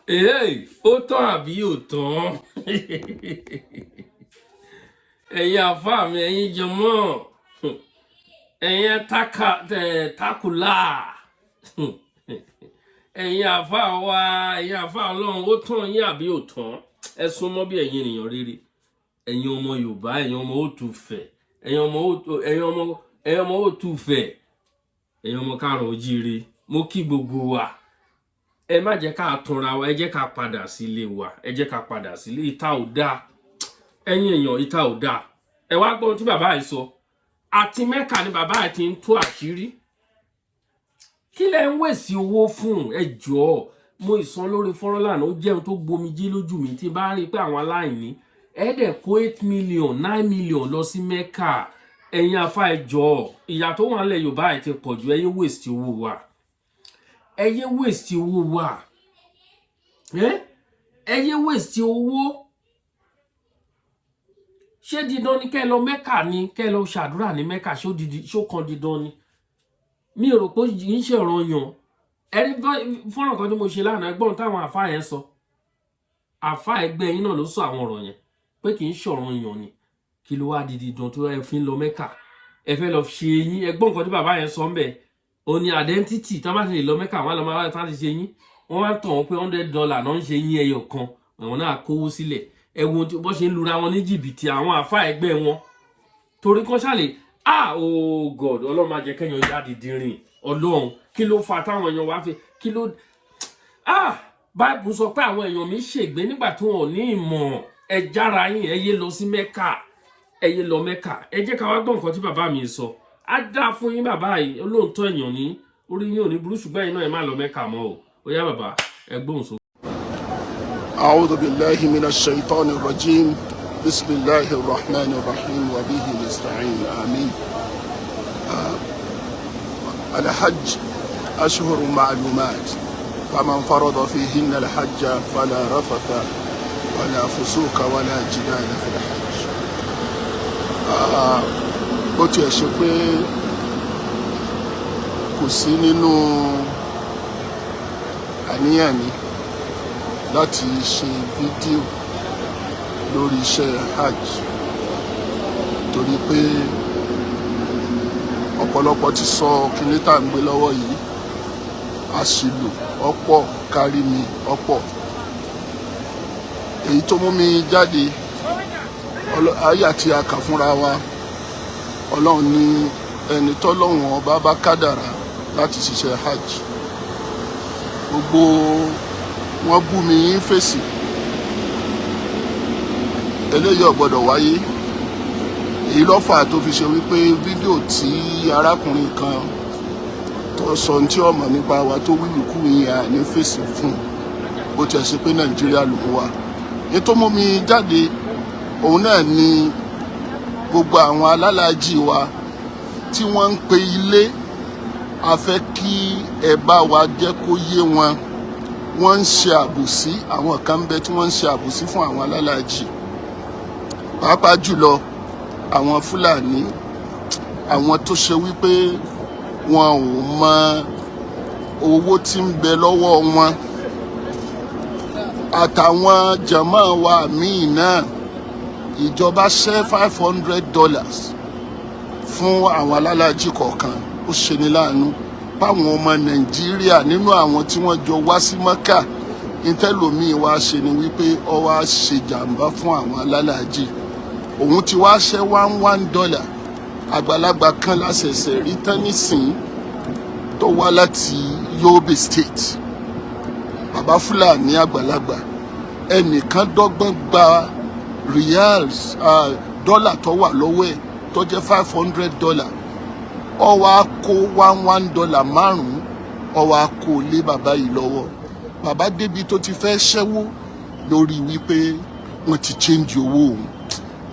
Èyí ó tán àbí ò tán? Ẹ̀yin àfáà mi, ẹ̀yin jọmọ́, ẹ̀yin takùlà, ẹ̀yin àfáà wa, ẹ̀yin àfáà Ọlọ́run, ó tán yín àbí ò tán? Ẹ súnmọ́ bí ẹ̀yin ènìyàn rere, ẹ̀yin ọmọ Yorùbá, ẹ̀yin ọmọ Òtúfẹ̀, ẹ̀yin ọmọ Òtúfẹ̀, ẹ̀yin ọmọ káàrọ̀ ojíire, mo kí gbogbo wa. Ẹ má jẹ́ ká túnra wa, ẹ jẹ́ ká padà sílé wa, ẹ jẹ́ ká padà sílé. Ìta ò dáa, ẹ̀yin èèyàn, ìta ò dáa. Ẹ wá gbọ́n tí bàbá yìí sọ. Àti Mẹ́kà ni bàbá yìí ti ń tú àṣírí. Kí lẹ ń waste owó fún? Ẹ jọ̀ọ́, mo ìsan lórí fọ́nrán lánàá, ó jẹun tó gbomijé lójú mi tí bá rí i pé àwọn aláìní ẹ dẹ̀ kó 8 million, 9 million lọ sí Mẹ́kà. Ẹ̀yin afá, ẹ jọ̀ọ́, ìyà tó wà nílẹ̀ Yorùbá ẹ̀ ti pọ̀ jù. Ẹ yé waste owó wa, ẹ yé waste owó wa, ẹ yé waste owó. Ṣé dídán ni kẹ́ ẹ lọ Mẹ́kà ni, kẹ́ ẹ lọ ṣàdúrà ní Mẹ́kà? Ṣó didi, ṣó kan dídán ni? Mi ò rò pé kì í ṣe ọ̀ràn yàn. Ẹ rí fọ́nrán kan tí mo ṣe lánàá, ẹgbọ́n táwọn àfa yẹn sọ. Àfa ẹgbẹ́ yín náà ló sọ àwọn ọ̀rọ̀ yẹn pé kì í ṣọ̀ràn yàn ni. Kí ló wá di dídán tó ẹ fi ń lọ Mẹ́kà? Ẹ fẹ́ lọ ṣe eyín. Ẹgbọ́n nǹkan tí bàbá yẹn sọ ń bẹ̀. Ó ní identity tí wọ́n bá ti lè lọ Mẹ́kà, wọ́n á lọ máa wá tán ti ṣe eyín. Wọ́n wá tàn wọ́n pé $100 náà ń ṣe eyín ẹyọ kan. Àwọn náà kówó sílẹ̀. Ẹ wo bó ṣe ń lura wọn ní jìbìtì, àwọn àfa ẹgbẹ́ wọn, torí kán ṣàlè. Ah, oh God, Ọlọ́run máa jẹ́ kẹ́yàn jáde dìrìn. Ọlọ́run, kí ló fa táwọn èèyàn wá fi kí ló? Ah, Báìbù sọ pé àwọn èèyàn mi ṣègbé nígbà tí wọn ò ní ìmọ̀. Ẹ jára yín, ẹ yé lọ sí Mẹ́kà, ẹ yé lọ Mẹ́kà. Ẹ jẹ́ ká wá gbọ́ nǹkan tí bàbá mi sọ. Á dáa fún yín, bàbá yìí, olóòótọ́ èèyàn ní orí yín ò ní burú, ṣùgbọ́n ẹ̀yin náà, ẹ má lọ Mẹ́kà mọ́ o. Ó yá bàbá, ẹ gbóhùn sókè. أعوذ بالله من الشيطان الرجيم. بسم الله الرحمن الرحيم وبه نستعين، آمين. الحج أشهر معلومات، فمن فرض فيهن الحج فلا رفث ولا فسوق ولا جدال في الحج. Bó tiẹ̀ ṣe pé kò sí nínú àníyàn mi láti ṣe fídíò lórí iṣẹ́ hajj, torí pé ọ̀pọ̀lọpọ̀ ti sọ kíní tá à ń gbé lọ́wọ́ yìí, àṣìlò ọ̀pọ̀ kárí mi ọ̀pọ̀. Èyí tó mú mi jáde, àyà tí a kà fúnra wa, Ọlọ́run ní ẹni tọ́lọ́run ọba bá kádàrá láti ṣiṣẹ́ hajj. Gbogbo wọn bú mi yín fèsì, eléyìí ò gbọ́dọ̀ wáyé. Èyí ló fà tó fi ṣe wípé fídíò tí arákùnrin kan tó sọ tí ọmọ nípa wa tó wíwìkú yẹn, à ní fèsì fún, bó tiẹ̀ ṣe pé Nàìjíríà ló wà. Ní tó mú mi jáde, òun náà ni gbogbo àwọn alálàájì wa tí wọ́n ń pe ilé, a fẹ́ kí ẹ bá wa jẹ́ kó yé wọn. Wọ́n ń ṣe àbòsí. Àwọn kan ń bẹ tí wọ́n ń ṣe àbòsí fún àwọn alálàájì, pàápàá jùlọ àwọn Fúlàní, àwọn tó ṣe wípé wọn ò mọ owó tí ń bẹ lọ́wọ́ wọn, àtàwọn jàmọ́ wa míì náà. Ìjọba ṣẹ́ $500 fún àwọn alálàájì kọ̀ọ̀kan. Ó ṣeni láàánú báwọn ọmọ Nàìjíríà nínú àwọn tí wọ́n jọ wá sí Mọ́kà ìtẹ́lòmíì wá ṣe ni wípé ó wá ṣe jàǹbá fún àwọn alálàájì. Òun ti wá ṣẹ́ $1 $1. Àgbàlagbà kan láṣẹ̀ṣẹ̀ rí tán nísìnyí tó wá láti Yobe State, bàbá Fúlàní àgbàlagbà. Ẹnìkan dọ́gbọ́n gba riyals, dọ́là tó wà lọ́wọ́ ẹ̀ tó jẹ́ $500. Ó wá kó $1 $1 márùn-ún, ó wá kó lé bàbá yìí lọ́wọ́. Bàbá débi tó ti fẹ́ ṣẹ́wó lórí wípé wọ́n ti change owó òun.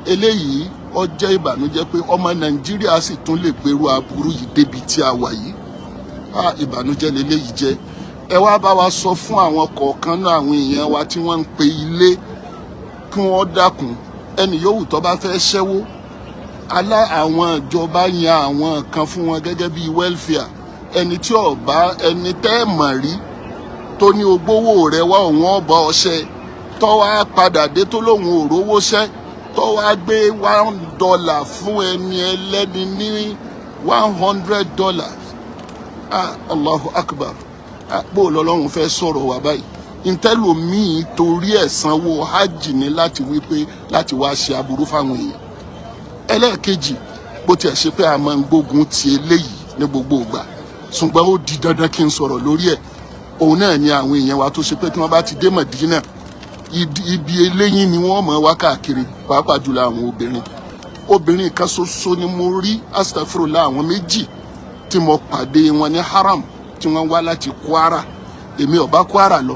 Eléyìí ó jẹ́ ìbànújẹ́ pé ọmọ Nàìjíríà sì tún lè gbèrú aburú yìí débi tí a wà yìí. Ah, ìbànújẹ́ leléyìí jẹ́. Ẹ wá bá wa sọ fún àwọn kọ̀ọ̀kan náà, àwọn èèyàn wa tí wọ́n ń pe ilé, kí wọ́n dákun, ẹnì yòówù tó bá fẹ́ ṣẹ́wó alá, àwọn ìjọba yan àwọn kan fún wọn gẹ́gẹ́ bí welfare. Ẹni tí ó bá ẹni tẹ́ ẹ̀ mọ̀ rí Tó ní ogbówó rẹ̀ wá, òun ọba ọṣẹ, tó wá padà dé, tó lóun ò rówó ṣẹ́, tó wá gbé $1 fún ẹni ẹlẹ́ni ní $100. Ah, Allahu Akbar! Ah, bó lọ́lọ́run fẹ́ sọ̀rọ̀ wá báyìí? Ntẹ́lòmíì torí ẹ̀ sanwó hajj ní láti wípé láti wá ṣe aburú fáwọn èèyàn. Ẹlẹ́ẹ̀kejì, bó tiẹ̀ ṣe pé a máa ń gbógun ti eléyìí ní gbogbo ìgbà, ṣùgbọ́n ó di dandan kí n sọ̀rọ̀ lórí ẹ̀. Òun náà ni àwọn èèyàn wa tó ṣe pé tí wọ́n bá ti dé Mọ̀dínà, ibi eléyìí ni wọ́n mọ̀ wá káàkiri, pàápàá jùlọ àwọn obìnrin. Obìnrin kan ṣoṣo ni mo rí, astafurula, àwọn méjì tí mo pàdé wọn ní haram tí wọ́n wá láti Kwara, èmi ò bá Kwara lọ,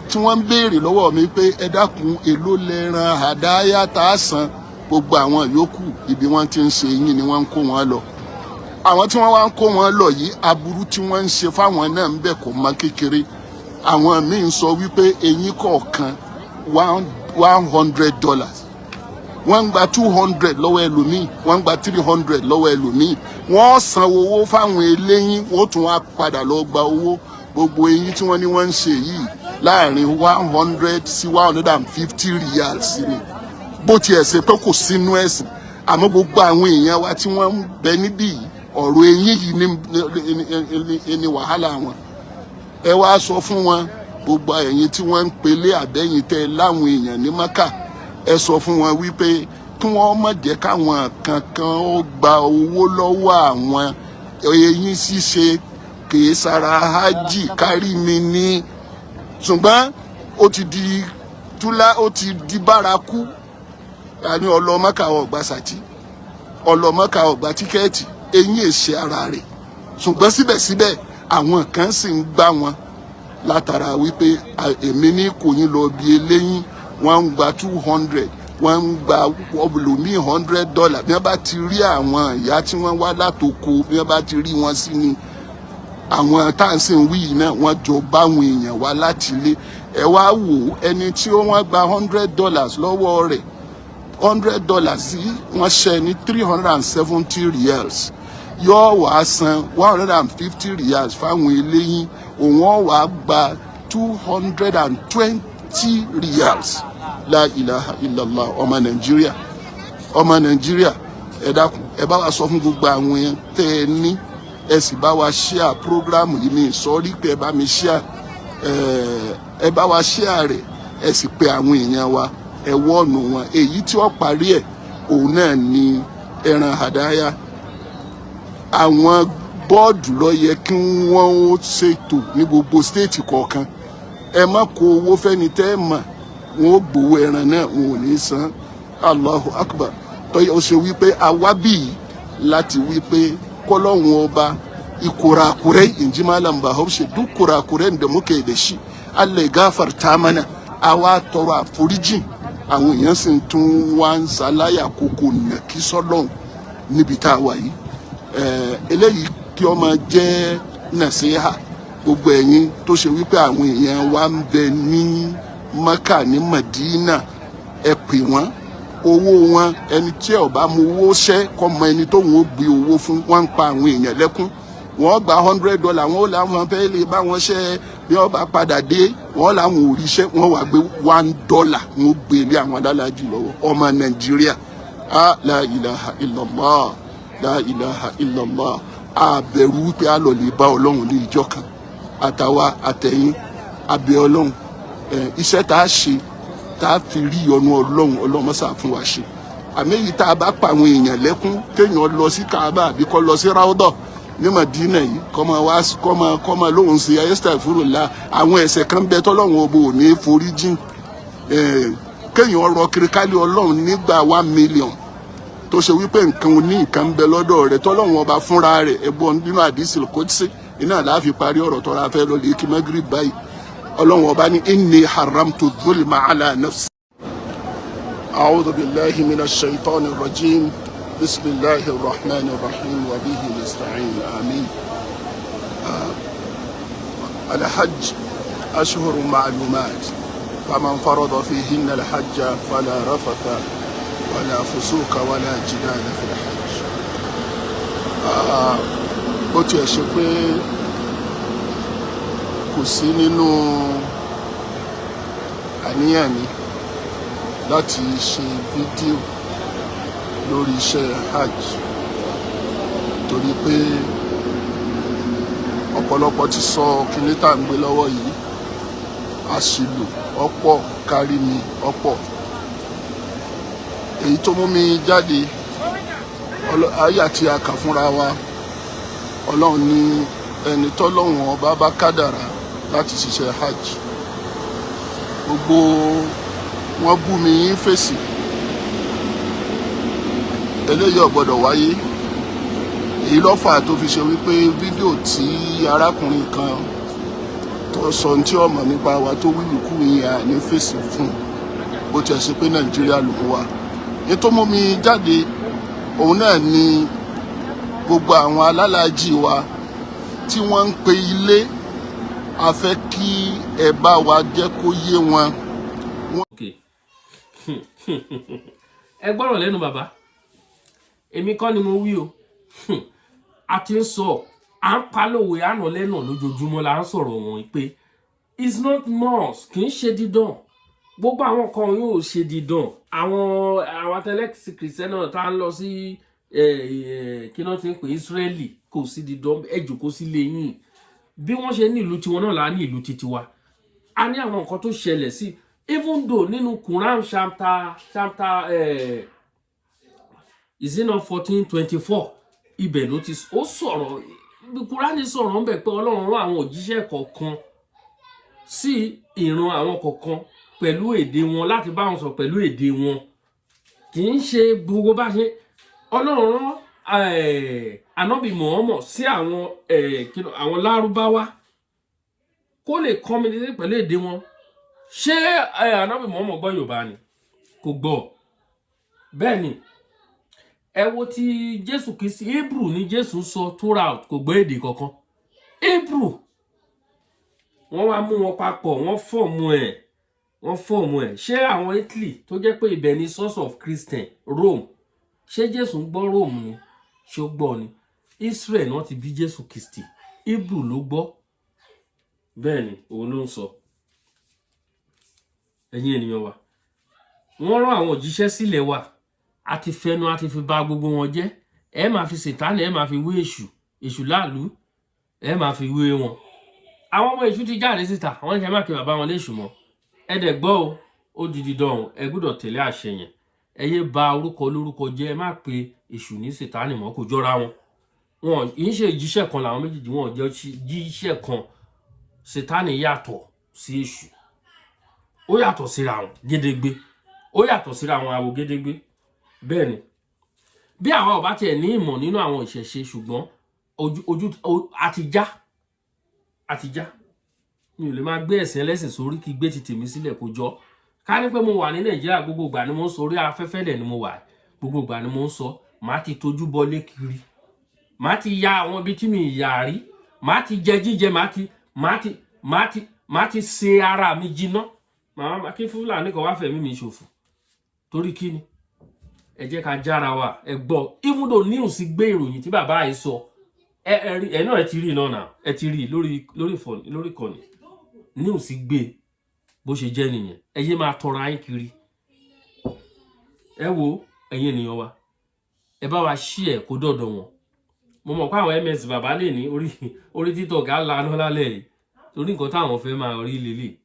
tí wọ́n ń béèrè lọ́wọ́ mi pé, "Ẹ dákun, èló lẹ́ran àdáyà tá a san?" Gbogbo àwọn yòókù, ibi wọ́n ti ń ṣe eyín ni wọ́n ń kó wọn lọ. Àwọn tí wọ́n wá ń kó wọn lọ yìí, aburú tí wọ́n ń ṣe fáwọn náà ń bẹ, kò mọ kékeré. Àwọn míì ń sọ wípé eyín kọ̀ọ̀kan $100, wọ́n ń gba 200 lọ́wọ́ ẹlòmíì, wọ́n ń gba 300 lọ́wọ́ ẹlòmíì. Wọ́n san owó fáwọn eléyín, wọ́n tún wá padà lọ gba owó. Gbogbo eyín tí wọ́n ní wọ́n ń ṣe yìí, láàrin 100 sí 150 riyals ni. Bó tiẹ̀ ṣe pé kò sínú ẹ̀sìn, àmọ́ gbogbo àwọn èèyàn wa tí wọ́n ń bẹ níbí yìí, ọ̀rọ̀ eyín yìí ní wàhálà wọn. Ẹ wá sọ fún wọn, gbogbo ẹ̀yin tí wọ́n ń pelé àbẹ́yìn tẹ́ láwọn èèyàn ní Maka, ẹ sọ fún wọn wípé kí wọ́n má jẹ́ káwọn kankan ó gba owó lọ́wọ́ àwọn. Eyín ṣíṣe kìí sara hajj kárí mi ní, ṣùgbọ́n ó ti di túlá, ó ti di bárakú. Àní ọlọ́mọ́ka ọ̀gbà sàtì, ọlọ́mọ́ka ọ̀gbà ticket, eyín èsì ara rẹ̀. Ṣùgbọ́n síbẹ̀síbẹ̀, àwọn kan sì ń gbá wọn látara wípé èmi ní kò yín lọ bí eléyín. Wọ́n ń gba 200, wọ́n ń gba ọlọ́mí $100. Bí wọ́n bá ti rí àwọn ìyá tí wọ́n wá látoko, bí wọ́n bá ti rí wọn sí ni àwọn tá à ń sìn wí yìí náà, wọ́n jọ báwọn èèyàn wá láti ilé. Ẹ wá wò ó, ẹni tí wọ́n gba $100 lọ́wọ́ rẹ̀, $100 sí wọ́n ṣe ní 370 riyals, yóò wá san 150 riyals fáwọn eléyín, òun ó wá gba 220 riyals. La ilaha illallah! Ọmọ Nàìjíríà, ọmọ Nàìjíríà, ẹ dákun, ẹ bá wa sọ fún gbogbo àwọn yẹn tẹ́ ẹ ní, ẹ sì bá wa share program yìí. Mi sọrí pé ẹ bá mi share, ẹ bá wa share rẹ̀, ẹ sì pe àwọn èèyàn wa, ẹ wọ́ọ̀nù wọn. Èyí tí ó parí ẹ̀, òun náà ni ẹran àdáyà. Àwọn board ló yẹ kí wọ́n ó ṣètò ní gbogbo state kọ̀ọ̀kan. Ẹ má kó owó fẹ́ni tẹ́ ẹ mọ̀, wọn ó gbowó ẹran náà, wọn ò ní san. Allahu Akbar! Tọ́yẹ ó ṣe wípé awábì yìí láti wípé kọ́lọ́hún ọba kurakurai, in ji Malam Bahaushe, duk kurakuren da muka yi da shi, Allah ya gafarta mana. Àwa tọrọ àforíjìn, àwọn èèyàn sì tún wá ń ṣaláyà kókó nàkí sọ́lọ́hún níbi tá a wà yìí. Eléyìí kí ó máa jẹ́ nàṣíhà gbogbo ẹ̀yin tó ṣe wípé àwọn èèyàn wa ń bẹ ní Maka, ní Madina, ẹ pè wọ́n. Owó wọn, ẹni tí ó bá mú owó ṣẹ́ kọ́ mọ ẹni tóun ó gbé owó fún. Wọ́n ń pa àwọn èèyàn lẹ́kún. Wọ́n gba $100, wọ́n làwọn fẹ́ lè bá wọn ṣẹ́. Bí wọ́n bá padà dé, wọ́n làwọn ò ríṣẹ́, wọ́n wá gbé $1, wọ́n gbé lé àwọn alálàájì lọ́wọ́. Ọmọ Nàìjíríà, ah, la ilaha illallah, la ilaha illallah! Àbẹ̀rù wípé a lọ lè bá Ọlọ́run ní ìjọ kan, àtàwa àtẹ̀yìn, àbẹ̀ Ọlọ́run. Iṣẹ́ tá a ṣe tá a fi rí ọ̀nà Ọlọ́run, Ọlọ́run mọ́sà fún wa ṣe. Àmì èyí tá a bá pa àwọn èèyàn lẹ́kún, kéèyàn lọ sí Kaaba àbí kó lọ sí Ráúdọ̀ ní Madina yìí, kọ́mọ wá kọ́mọ lóhùn sí ayélujára, àwọn ẹ̀ṣẹ̀ kan bẹ tọ́lọ́run ọbọ ò ní forí jìn. Kéèyàn rọ kiri kálí Ọlọ́run nígbà 1 million, tó ṣe wípé nǹkan oní nǹkan ń bẹ lọ́dọ̀ rẹ̀, tọ́lọ́run ọba fúnra rẹ̀ ẹ̀bùn nínú àdìsí kòtìsí iná láàfi parí ọ̀rọ̀ tọ́ra fẹ́ lọ lè kí Magrib báyìí. Ọlọ́run ọba ní inni haramtu dhulma ala nafsi. أعوذ بالله من الشيطان الرجيم، بسم الله الرحمن الرحيم، وبه نستعين، آمين. الحج أشهر معلومات، فمن فرض فيهن الحج فلا رفث ولا فسوق ولا جدال في الحج. Bó tiẹ̀ ṣe pé Kò sí nínú àníyàn mi láti ṣe fídíò lórí iṣẹ́ hajj, torí pé ọ̀pọ̀lọpọ̀ ti sọ kíní tá à ń gbé lọ́wọ́ yìí, àṣìlò ọ̀pọ̀ kárí mi ọ̀pọ̀. Èyí tó mú mi jáde, àyà tí a kà fúnra wa, Ọlọ́run ní ẹni tọ́lọ́run Ọba bá kádàrá láti ṣiṣẹ́ hajj. Gbogbo wọn bú mi yín fèsì, eléyìí ò gbọ́dọ̀ wáyé. Èyí ló fà tó fi ṣe wípé fídíò tí arákùnrin kan tó sọ ohun tí ọmọ nípa wa tó wíwìkú yẹn, à ní fèsì fún, bó tiẹ̀ ṣe pé Nàìjíríà ló ń wà. Ní tó mú mi jáde, òun náà ni gbogbo àwọn alálàájì wa tí wọ́n ń pe ilé, a fẹ́ kí ẹ bá wa jẹ́ kó yé wọn. Ok, ẹ gbọ́rọ̀ lẹ́nu bàbá. Èmi kọ́ ni mo wí o. A ti ń sọ, à ń palòwe àná lẹ́nà lójoojúmọ́ la ń sọ̀rọ̀ wọn pé it's not must, kì í ṣe dídán. Gbogbo àwọn kan yóò ṣe dídán. Àwọn atẹlẹsì Christian náà tá ń lọ sí kí náà ti ń pè Israeli, kò sí dídán. Ẹ jòkó sílé yín. Bí wọ́n ṣe ní ìlú tiwọn náà là á ní ìlú titi wa. A ní àwọn nǹkan tó ṣẹlẹ̀ sí, even though nínú Quran chapter, is it not 1424, ibẹ̀ ló ti ó sọ̀rọ̀. Quran sọ̀rọ̀ ń bẹ̀ pé Ọlọ́run rán àwọn òjíṣẹ́ kọ̀ọ̀kan sí ìran àwọn kọ̀ọ̀kan pẹ̀lú èdè wọn láti bá wọn sọ pẹ̀lú èdè wọn. Kì í ṣe gbogbo bá ṣe Ọlọ́run rán Ànábì Muhammad sí àwọn àwọn Lárúbáwá kó lè communicate pẹ̀lú èdè wọn. Ṣé Ànábì Muhammad gbọ́ Yorùbá ni? Kò gbọ́. Bẹ́ẹ̀ ni, ẹ wo ti Jésù Kristi, Hebrew ni Jésù sọ throughout, kò gbọ́ èdè kankan, Hebrew. Wọ́n wá mú wọn papọ̀, wọ́n form ẹ̀, wọ́n form ẹ̀. Ṣé àwọn Italy tó jẹ́ pé ibẹ̀ ni source of Christian, Rome, ṣé Jésù ń gbọ́ Rome ni? Ṣé ó gbọ́ ni? Israel náà ti bí Jésù Kristi, Hebrew ló gbọ́. Bẹ́ẹ̀ ni, òun ló ń sọ. Ẹ̀yin ènìyàn wa, wọ́n rán àwọn òjíṣẹ́ sílẹ̀ wa, a ti fẹnu, a ti fi ba gbogbo wọn jẹ́. Ẹ máa fi Sètánì, ẹ máa fi wé èṣù, èṣù láàlú, ẹ máa fi wé wọn. Àwọn ọmọ èṣù ti jáde síta, wọ́n ní kí ẹ má kí bàbá wọn léṣù mọ́. Ẹ dẹ̀ gbọ́ o, ó di dídán o, ẹ gbọ́dọ̀ tẹ̀lé àṣẹ yẹn. Ẹ yé ba orúkọ olórúkọ jẹ́. Ẹ má pe èṣù ní Sètánì mọ́, kò jọra wọn. Wọn kì í ṣe ìjíṣẹ́ kan làwọn méjèèjì, wọn ò jẹ́ jíṣẹ́ kan. Sètánì yàtọ̀ sí èṣù, ó yàtọ̀ síra wọn gédégbé, ó yàtọ̀ síra wọn àwò gédégbé. Bẹ́ẹ̀ ni, bí àwa ò bá tiẹ̀ ní ìmọ̀ nínú àwọn ìṣẹ̀ṣe, ṣùgbọ́n ojú àti já àti já. Mi ò lè máa gbé ẹ̀sìn ẹlẹ́sìn sórí kí gbé ti tèmi sílẹ̀, kó jọ. Ká ní pé mo wà ní Nàìjíríà, gbogbo ìgbà ni mo ń sọ, orí afẹ́fẹ́ dẹ̀ ni mo wà, gbogbo ìgbà ni mo ń sọ, màá ti tójú bọlé kiri, màá ti ya àwọn ibi tí mi yà rí, màá ti jẹ jíjẹ, màá ti ṣe ara mi jiná. Màá kí Fúlàní kan wá fẹ̀mí mi ṣòfò torí kí ni? Ẹ jẹ́ ká jára wa. Ẹ gbọ́, even though news gbé ìròyìn tí bàbá yìí sọ, ẹ rí, ẹ náà, ẹ ti rí náà náà, ẹ ti rí lórí fọ lórí ìkànnì, news gbé. Bó ṣe jẹ́ nìyẹn. Ẹ yé máa tọrọ ayé kiri. Ẹ wo, ẹ̀yin ènìyàn wa, ẹ bá wa ṣí ẹ kó dọ̀dọ̀ wọn. Mo mọ̀ pé àwọn ms bàbá lè ní orí títọ̀ gá lana lálẹ́ yìí, torí nǹkan táwọn fẹ́ máa rí lélẹ̀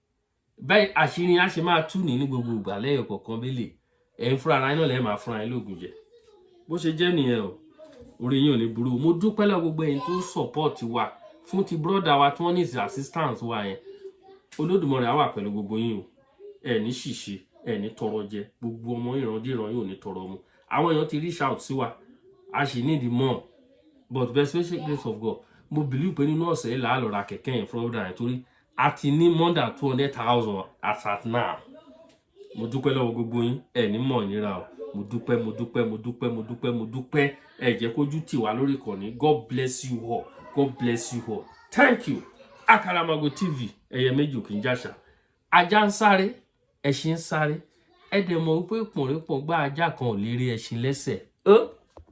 bẹ́ẹ̀, àṣírí á ṣe máa tú ní gbogbo ìgbà lẹ́yìn kọ̀ọ̀kan bẹ́lẹ̀. Ẹ̀ ń fúnra ara yín náà lẹ́ẹ̀ máa fúnra yín lóògùn jẹ. Bó ṣe jẹ́ nìyẹn o. Orí yín ò ní burú. Mo dúpẹ́ lọ́wọ́ gbogbo ẹ̀yin tó support wa fún ti brother wa tí wọ́n ní assistance wa yẹn. Olódùmarè á wà pẹ̀lú gbogbo yín o. Ẹ ní ṣìṣe, ẹ ní tọrọ jẹ, gbogbo ọmọ ìrandíran yóò ní tọrọ mu. Àwọn èèyàn ti reach out sí wa, a sì need more, but by special grace of God, mo believe pé nínú ọ̀sẹ̀ yìí làá lọ ra kẹ̀kẹ́ yẹn fún ọ̀dà yẹn, torí a ti ní more than 200,000 as at now. Mo dúpẹ́ lọ́wọ́ gbogbo yín. Ẹ ní mọ̀ ìnira o. Mo dúpẹ́, mo dúpẹ́, mo dúpẹ́, mo dúpẹ́, mo dúpẹ́. Ẹ jẹ́ kójú tì wá lórí ìkànnì. God bless you all, God bless you all, thank you. Àkàlàmàgò TV, ẹyẹ méjì ò kì í jàṣà. Ajá ń sáré, ẹṣin ń sáré, ẹ dẹ̀ mọ̀ wípé pọ̀nrípọ̀n gbá ajá kan ò lè rí ẹṣin lẹ́sẹ̀.